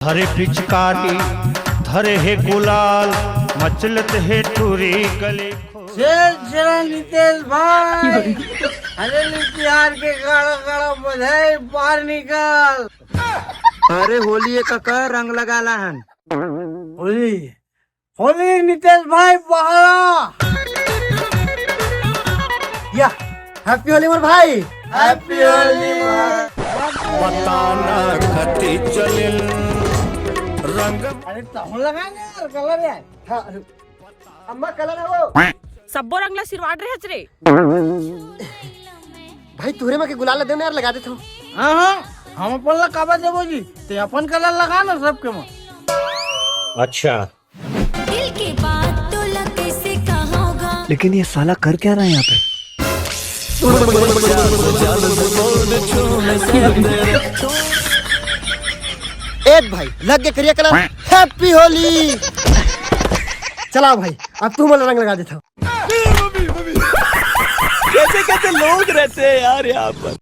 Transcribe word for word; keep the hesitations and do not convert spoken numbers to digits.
धरे पिचकारी, धरे हे गुलाल, मचलत हे टूरी गली। शेर शेरा नितेश भाई, अरे तिहार के गाड़ा गाड़ा बधाई बाहर निकाल। अरे होली ए कका, रंग लगा ला हन। होली, होली नितेश भाई बहरा। या, हैप्पी होली मोर भाई। हैप्पी होली। बताना कति चलिल रंग। अरे तहूँ लगा ना यार, कलर यार। हाँ, अम्मा कलर हे वो। सब्बो रंग ला सिरवाड़ रहे हच रे। भाई तुहरे मा के गुलाल ला दे ना यार, लगा देथों। हाँ हाँ, हम अपन ला काबर देबो जी, ते अपन कलर लगा ना सबके मा। अच्छा। दिल के बात तो ला कैसे कहोगा? लेकिन ये साला कर क्या रहा है यहाँ पे? ए भाई, लग गे करिया कलर, हैप्पी होली। चला भाई, अब तुमन ला रंग लगा देथों। कैसे कैसे लोग रहते हैं यार यहाँ पर।